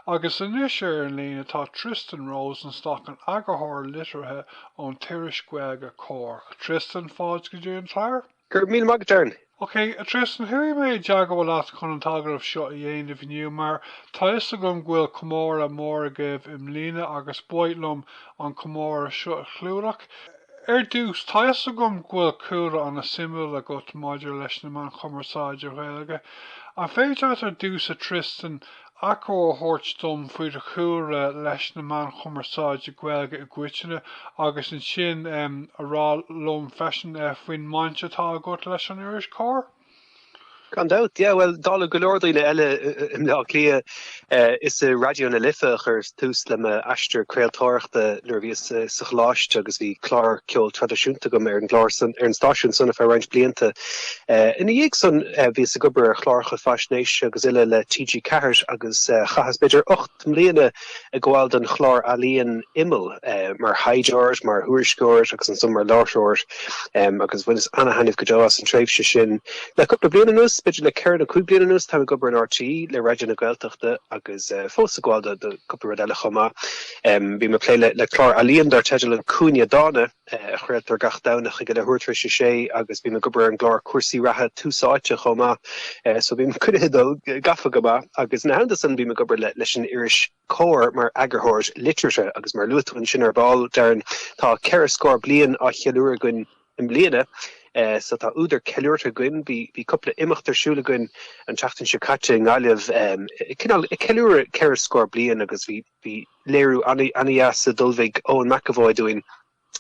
Agus anois ar an líne tá Tristan Rosenstock, an eagarthóir liteartha ón t-iris Gaeilge Comhar. A Tristan, fáilte go dtí an clár. Go raibh míle maith agat, Darren. Ok, a Tristan, chuaigh mé i dteagmháil leat chun an t-agallamh seo a dhéanamh inniu mar tá fhios agam go bhfuil comóradh mór agaibh i mbliana agus ba mhaith liom an comóradh seo a chlúdach. Ar dtús, tá fhios agam go bhfuil cúlra an-suimiúil agat maidir leis na meáin chumarsáide Ghaeilge. An féidir leat ar dtús, a Tristan, achoimre a thabhairt dom faoi do chúlra leis na meáin chumarsáide Gaeilge i gcoitinne agus ansin a rá liom freisin faoin mbaint atá agat leis an iris Comhar? Gan dabht, yeah, bhuel, dála go leor daoine eile i mBleá Cliath, is i Raidió na Life a chuireas tús le m'aistear craoltóireachta nuair a bhíos sa choláiste agus bhí clár ceoil traidisiúnta agam ar an gclár san, ar an stáisiún san ar feadh roinnt blianta. Ina dhiaidh san bhíos ag obair ar chláracha faisnéise agus uile le TG4 agus chaitheas b'fhéidir 8 mbliana ag gabháil don chlár ealaíon Imeall mar thaighdeoir, mar thuairisceoir agus ansan mar láithreoir agus bhaineas ana-thaitneamh go deo as an tréimhse sin. Le cúpla bliain anuas, b'fhéidir le ceithre nó cúig bliana anuas, táim ag obair in RTÉ le Raidió na Gaeltachta agus fós ag gabháil do cúpla rud eile chomh maith. Bím ag plé le clár ealaíon dar teideal An Cúinne Dána. a chraoltar gach Domhnach ag a leathuair tar éis a sé agus bím ag obair ar an gclár Cúrsaí Reatha Tús Áite chomh maith. So bím coinnithe dul gafa go maith agus ina theannta san bím ag obair leis an iris Comhar mar eagarthóir liteartha agus mar a luaigh tú ansin ar ball, Darren, tá 4 scór bliain á cheiliúradh againn i mbliana. So tá údar ceiliúrtha againn. Bhí cúpla imeacht ar siúl againn an tseachtain seo caite i nGaillimh, cineál ag ceiliúradh 4 scór bliain agus bhí Bhí léiriú ana-dheas a d'ullmhaigh Eoin McEvoy dúinn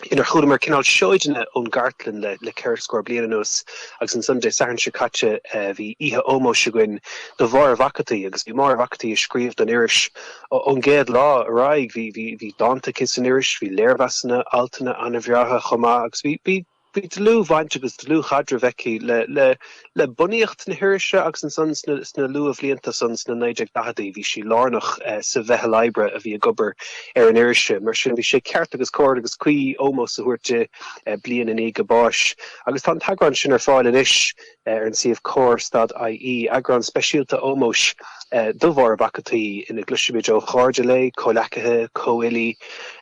inar chualamar cineál seoideanna ón gcartlann le ceithre scór bliain anuas agus ansan Dé Sathairn seo caite bhí oíche ómóis againn do Mháire Mhac an tSaoi agus bhí Máire Mhac an tSaoi ag scríobh don iris ón gcéad lá ar aghaidh. Bhí dánta aici san iris, bhí léirmheasanna, altanna ana-bhreátha chomh maith agus bhí Bhí dlúthbhaint agus dlúthchaidreamh aici le bunaíocht na hirise agus ansan sna luathbhlianta san sna 1940idí bhí sí lárnach sa mheitheal oibre a bhí ag obair ar an irise. Mar sin bhí sé ceart agus cóir agus cuí ómós a thabhairt di bliain i ndiaidh a báis. Agus tá an t-eagrán sin ar fáil anois. ar an suíomh comhar stad ie, eagrán speisialta ómóis do Mháire Mhac an tSaoi ina gcloisimid ó chairde léi, comhleacaithe, comhfhilí.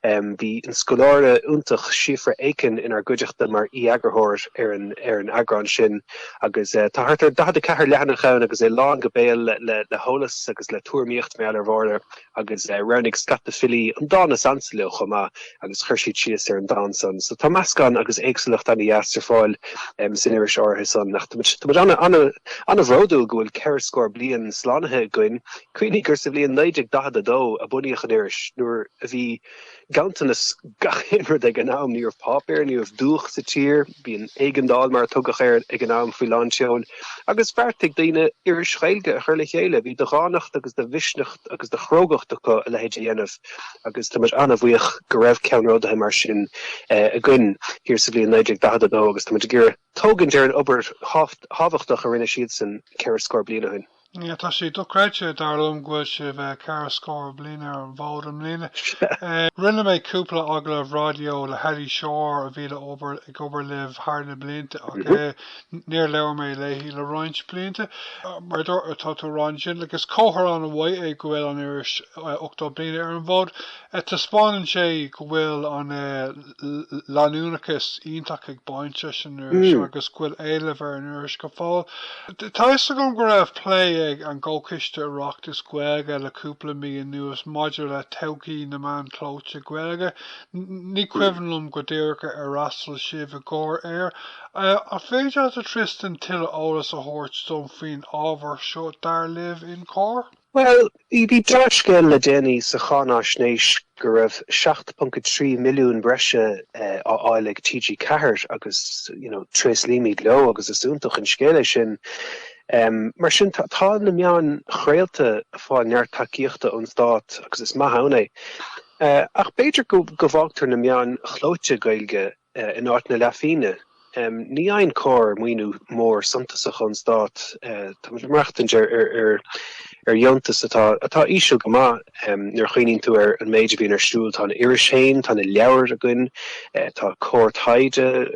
Bhí an scoláire iontach Síofra Aiken inár gcuideachta mar aoi-eagarthóir ar an ar an eagrán sin agus tá thart ar 44 leathanach ann agus é lán go béal le le heolas agus le tuairimíocht mar gheall ar Mháire. Agus roghnaigh scata filí an dán is ansa leo chomh maith agus chuir siad síos ar an dán san. So tá meascán agus éagsúlacht ana-dheas ar fáil san iris áirithe san. Ach tá muid ana-bhródúil go bhfuil 4 scór bliain slánaithe againn. Cuimhnigh gur sa bhliain 1942 a bunaíodh an iris, nuair a bhí ganntanas gach aon rud ag an am. Ní raibh páipéar, ní raibh dúch sa tír, bhí an éigeandáil, mar a tugadh air ag an am, faoi lán tseoil, agus bheartaigh daoine iris Ghaeilge a chur le chéile. Bhí de dhánacht agus de mhisneach agus de chrógacht acu a leithéid a dhéanamh agus tá muid an-bhuíoch go raibh ceannródaithe mar sin againn thiar sa bhliain 1942 agus tá muid ag iarraidh tógaint ar an obair thábhachtach a rinne siadsan 4 scór bliain ó shin. Yeah, tá sé dochreidte, dar liom, go bhfuil sibh 4 scór bliain ar an bhfód i mbliana. Rinne mé cúpla agallamh raidió le Heidi Shore a bhí le obair, ag obair libh thar na blianta ach níor labhair mé léi le roinnt blianta. Mar atá tú a rá ansin, like, is comhartha an-mhaith é go bhfuil an iris 80 bliana ar an bhfód. Taispeánann sé go bhfuil an leanúnachas iontach ag baint leis an iris agus go bhfuil éileamh ar an iris go fóill. Tá fhios agam go raibh plé ag an gComhchoiste Oireachtais Gaeilge le cúpla mí anuas maidir le todhchaí na meán clóite Gaeilge. Ní cuimhin liom go díreach ar fhreastail sibh i gcomhar air. An féidir leat a Tristan tuilleadh eolas a thabhairt dom faoin ábhar seo dar libh in Comhar? Bhuel, bhí dea-scéal le déanaí sa cháináisnéis go raibh 7.3 milliún breise á fháil ag TG4 agus, you know, tréaslaímid leo agus is iontach an scéal é sin. Mar sin, tá na meáin chraolta ag fáil neart tacaíochta ón stát agus is maith ann é. Ach b'fhéidir go bhfágtar na meáin chlóite Gaeilge in áit na leathphingne. Ní fhaigheann Comhar maoiniú mór suntasach ón stát. Tá muid ag maireachtaint ar ar dheontas atá atá íseal go maith nuair a chuimhníonn tú ar an méid a bhíonn ar siúl. Tá an iris féin, tá na leabhair againn, tá Comhar Taighde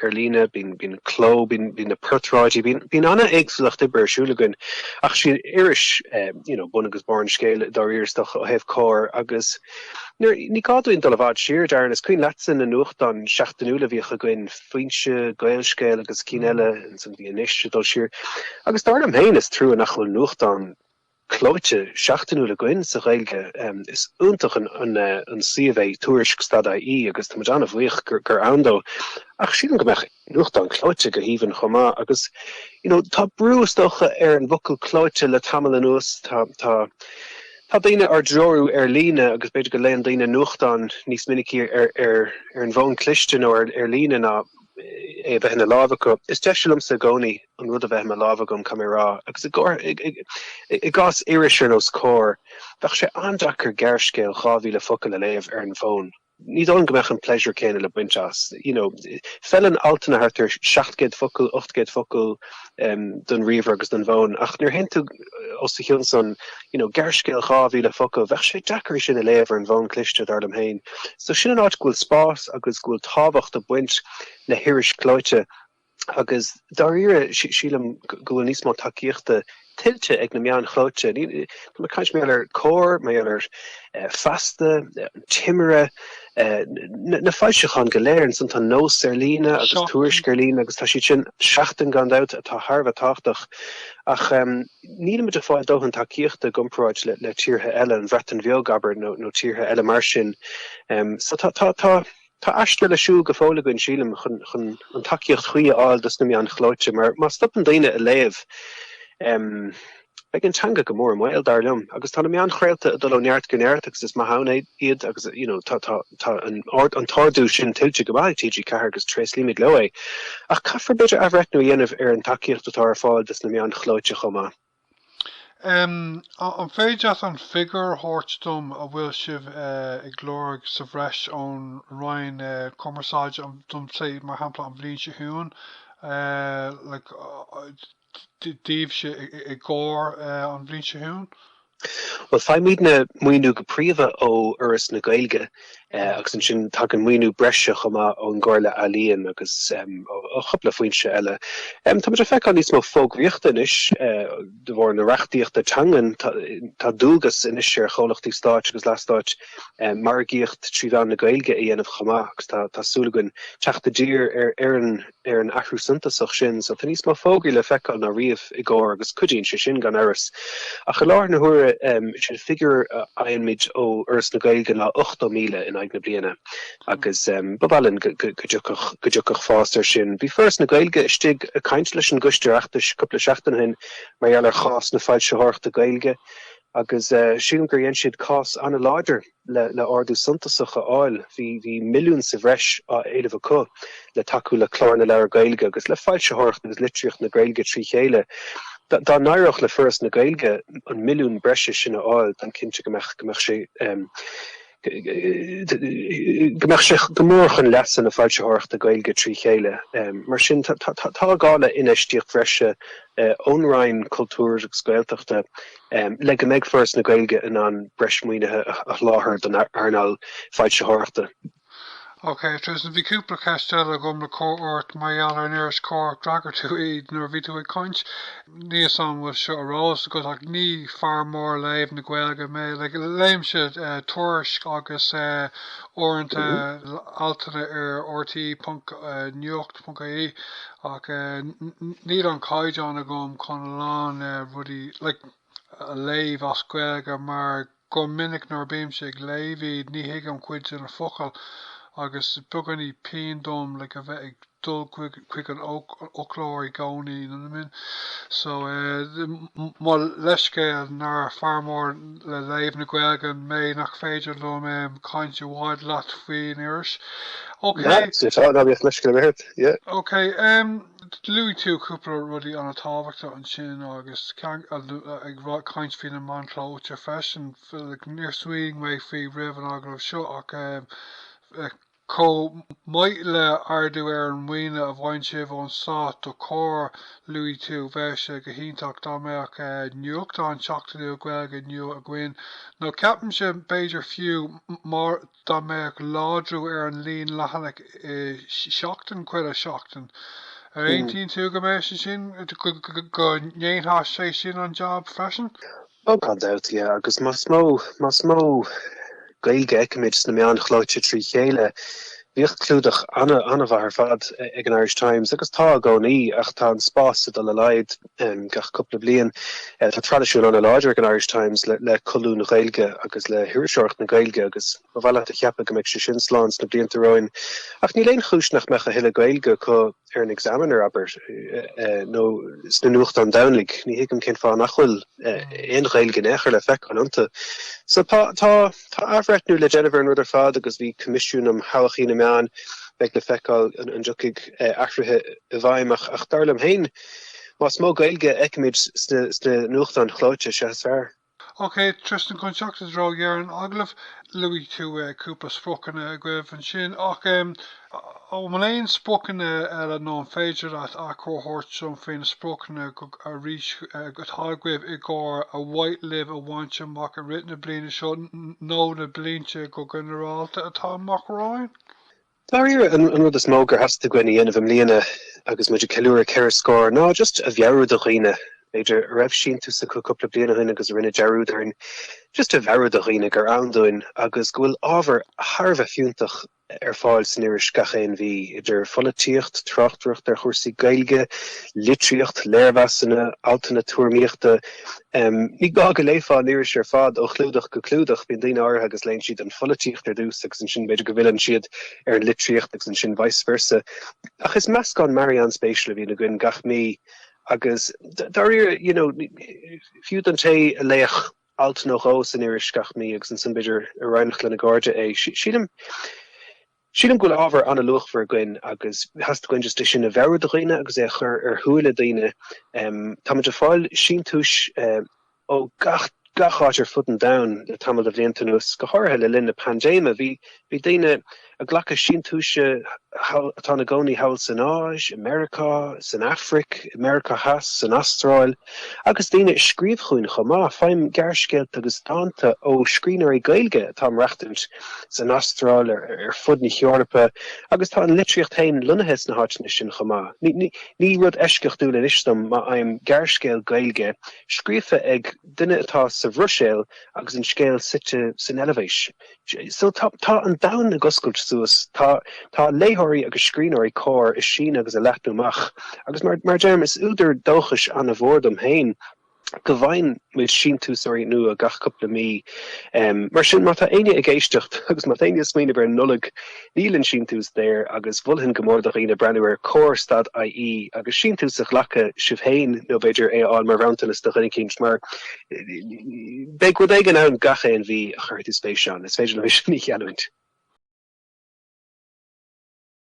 ar líne, bíonn bíonn cló, bíonn bíonn na portráidí, bíonn bíonn an-éagsúlacht oibre ar siúl againn. Ach sí an iris you know bun agus barr an scéil dáiríre is dócha ó thaobh Comhar agus nuair ní gá dúinn dul i bhfad siar, Darren, is cuimhin leatsa na nuachtáin seachtainiúla a bhíodh againn, Foinse, Gaelscéal agus cinn eile, ansan bhí Anois ag dul siar. Agus dar liom féin is trua nach bhfuil nuachtán clóite seachtainiúil againn sa Ghaeilge. Is iontach an suíomh é Tuairisc stad ie agus tá muid an-bhuíoch gur ann dó. Ach sílim go mbeadh nuachtán clóite go haoibhinn chomh maith agus you know tá brú is dócha ar an bhfocal clóite le tamall anuas. Tá tá tá daoine ár dtreorú ar líne agus b'fhéidir go léann daoine nuachtán níos minicí ar ar ar an bhfón cliste nó ar ar líne ná é a bheith ina láimh acu. Is deise liomsa i gcónaí an rud a bheith i mo lámh agam, caithfidh mé a rá, agus i i gcás iris ar nós Comhar, bheadh sé an-deacair gearrscéal 2,000 focal a léamh ar an bhfón. Ní dóigh liom go mbeadh an pléisiúr céanna le baint as. You know, feileann altanna thart ar 700 focal, 800 focal don ríomhaire agus don bhfón, ach nuair a théann tú os a chionn san, you know, gearrscéal 2,000 focal, bheadh sé deacair é sin a léamh ar an bhfón cliste, dar liom féin. So sin an áit go bhfuil spás agus go bhfuil tábhacht ag baint le hiris chlóite agus dáiríre sílim go bhfuil níos mó tacaíochta tuillte ag na meáin chlóite. Tá mé ag caint mar gheall ar Comhar, mar gheall ar Feasta, An Timire, na foilseacháin go léir, ansan tá Nós ar líne agus Tuairisc ar líne agus tá siad sin, Seachtain gan dabht, atá thar a bheith tábhachtach. Ach nílimid ag fáil dóthain tacaíochta i gcomparáid le tíortha eile, an Bhreatain Bheag, abair, nó tíortha eile mar sin. So tá, tá, tá, tá aistear le siúl go fóill againn, sílim, chun, chun an tacaíocht chuí a fháil dos na meáin chlóite, mar má stopann daoine a léamh, beidh an teanga go mór i mbaol, dar liom. Agus tá na meáin chraolta ag dul ó neart go neart agus is maith ann iad agus, you know, tá, tá, tá an, an t-ardú sin tuillte go maith ag TG4 agus tréaslaímid leo é. Ach caithfear b'fhéidir athbhreithniú a dhéanamh ar an tacaíocht atá ar fáil dos na meáin chlóite chomh maith. An féidir leat an figiúr a thabhairt dom a bhfuil sibh ag lorg sa bhreis ón Roinn Cumarsáide dom say mar shampla an bhliain seo chugainn like daoibhse i gComhar an bhliain seo chugainn? Bhuel, faighimidne maoiniú go príomha ó Fhoras na Gaeilge agus ansin tagann maoiniú breise chomh maith ón gComhairle Ealaíon agus ó chúpla foinse eile. Táimid ag feiceáil níos mó fógraíochta anois de bharr na reachtaíochta teangan. Tá dualgas anois ar chomhlachtaí stáit agus leathstáit margaíocht trí mheán na Gaeilge a dhéanamh chomh maith agus tá súil againn teacht i dtír ar an ar an athrú suntasach sin. So tá níos mó fógraí le feiceáil ná riamh i gComhar agus cuidíonn sé sin gan amhras. Ach i láthair na huaire is é an figiúr a fhaighimid ó Fhoras na Gaeilge ná 80,000 in aghaidh na bliana agus ba mhaith linn go dtiocfadh go dtiocfadh fás air sin. Bhí Foras na Gaeilge istigh ag caint leis an gCoiste Oireachtais cúpla seachtain ó shin mar gheall ar chás na foilsitheoireachta Gaeilge agus sílim gur dhein siad cás an-láidir. le ardú suntasach a fháil. Bhí milliún sa bhreis á éileamh acu le tacú le Clár na Leabhar Gaeilge agus le foilsitheoireacht agus litríocht na Gaeilge trí chéile. Dá n-éireodh le Foras na Gaeilge an milliún breise sin a fháil, táim cinnte go mbeadh go mbeadh sé go mbeadh sé go mór chun leasa na foilsitheoireachta Gaeilge trí chéile. Mar sin, tá gá le infheistíocht bhreise ón Roinn Cultúir agus Gaeltachta le go mbeidh Foras na Gaeilge in ann breis maoinithe a sholáthar don earnáil foilsitheoireachta. Ok, Tristan, bhí cúpla ceist eile agam le cur ort mar gheall ar an iris Comhar, d'fhreagair tú iad nuair a bhí tú ag caint. Níl a fhios an bhfuil seo ar eolas agat ach ní fear mór léamh na Gaeilge mé. Like, léimse Tuairisc agus uaireanta altanna ar rte ponc nuacht ponc ie Ach níl an caighdeán agam chun a lán rudaí like a léamh as Gaeilge mar go minic nuair a bímse ag léamh iad ní thuigim cuid de na focail agus beagáinín pian dom like a bheith ag dul chuig an fhoclóir i gcónaí, you know what I mean? So mo leithscéal nár fear mór le léamh na Gaeilge mé nach féidir liom caint i bhfad leat faoin iris. Ok. Ná bíodh leithscéal ar bith ort, yeah. Ok, luaigh tú cúpla rudaí an-tábhachtach ansin agus ag caint faoi na meáin chlóite freisin. Níor smaoinigh mé faoi roimh an agallamh seo ach. Chomh maith le ardú ar an maoiniú a bhfaigheann sibh ón stát do Comhar, luaigh tú, bheadh sé go hiontach dá mbeadh nuachtán seachtainiúil Gaeilge nua againn, nó ceapaimse b'fhéidir fiú mar dá mbeadh láidriú ar an líon leathanach i seachtain chuile seachtain. An aontaíonn tú go mbeadh sé sin, go ndéanfadh sé sin an jab freisin? Oh gan dabht, yeah, agus más mó, más mó Gaeilge a fheicimid sna meáin chlóite trí chéile, bhíodh clúdach an-mhaith ar fad ag an Irish Times, agus tá i gcónaí, ach tá an spás ag dul i laghad gach cúpla bliain. Tá traidisiún an-láidir ag an Irish Times le colúin Ghaeilge agus le hiriseoireacht na Gaeilge agus ba mhaith leat a cheapadh go mbeidh sé sin slán sna blianta romhainn. Ach níl aon chúis nach mbeadh a thuilleadh Gaeilge acu ar an Examiner, abair, nó sna nuachtáin Domhnaigh. Ní thuigim cén fáth nach bhfuil aon Ghaeilge in aon chor le feiceáil iontu. So tá, tá, tá athbhreithniú le déanamh ar an rud ar fad agus bhí Coimisiún um Thodhchaí na Meán, beidh le feiceáil an dtiocfaidh athruithe i bhfeidhm ach, ach dar liom féin, más mó Gaeilge a fheicimid sna, sna nuachtáin chlóite, sea is fearr. Ok, Tristan, chun teacht i dtreo dheireadh an agallaimh, luaigh tú cúpla spriocanna agaibh ansin, ach an bhfuil aon spriocanna eile nó an féidir leat achoimre a thabhairt dom faoi na spriocanna arís atá agaibh i gcomhair ar mhaith libh a bhaint amach i rith na bliana seo nó na blianta go ginearálta atá amach romhainn? Dáiríre, an rud is mó gur theastaigh uainn a dhéanamh i mbliana agus muid ag ceiliúradh 4 scór ná just a mheabhrú do dhaoine, b'fhéidir, a raibh síntiús acu cúpla bliain ó shin agus a rinne dearúd orainn, just a mheabhrú do dhaoine gur ann dúinn agus go bhfuil ábhar thar a bheith fiúntach ar fáil san iris gach aon mhí, idir pholaitíocht, tráchtaireacht ar chúrsaí Gaeilge, litríocht, léirmheasanna, altanna tuairimíochta. Ní gá go léifeá an iris ar fad ó chlúdach go clúdach, bíonn daoine áirithe agus léann siad an pholaitíocht ar dtús agus ansin b'fhéidir go bhfilleann siad ar an litríocht agus ansin vice versa. Ach is meascán mearaí an-spéisiúil a bhíonn againn gach mí agus dáiríre, you know, fiú don té a léifeadh alt nó dhó san iris gach mí agus ansin b'fhéidir a roinnfeadh lena gcairde é, sílim, Sílim go bhfuil ábhar an-luachmhar againn agus theastaigh uainn just é sin a mheabhrú do dhaoine agus é a chur ar shúile daoine. Táimid ag fáil síntiúis ó gach gach áit ar fud an domhain le tamall de bhlianta anuas, go háirithe le linn na paindéime. Bhí bhí daoine ag glacadh síntiúise atá ina gcónaí thall san Áis, i Meiriceá, san Afraic, i Meiriceá Theas, san Astráil, agus daoine ag scríobh chugainn chomh maith. Faighim gearrscéalta agus dánta ó scríbhneoirí Gaeilge atá ag maireachtaint san Astráil, ar fud na hEorpa, agus tá an litríocht féin lonnaithe sna háiteanna sin chomh maith. Ní rud eisceachtúil anois dom má fhaighim gearrscéal Gaeilge scríofa ag duine atá sa Bhruiséil agus an scéal suite san Eilvéis. So tá tá an domhan ag oscailt suas, tá tá léitheoirí agus scríbhneoirí Comhar ag síneadh agus ag leathnú amach agus mar mar a deirim is údar dóchais an-mhór dom féin go bhfaigheann muid síntiúsóirí nua gach cúpla mí. Mar sin má tá éinne ag éisteacht agus má tá éinne ag smaoineamh ar an Nollaig, níl an síntiús daor agus mholfainn go mór do dhaoine breathnú ar comhar stad ie agus síntiús a ghlacadh sibh féin nó b'fhéidir é a fháil mar bhronntanas do dhuine eicínt mar Beidh rud éigin ann gach aon mhí a chuirfidh tú spéis ann, is féidir liom é sin a gheallúint.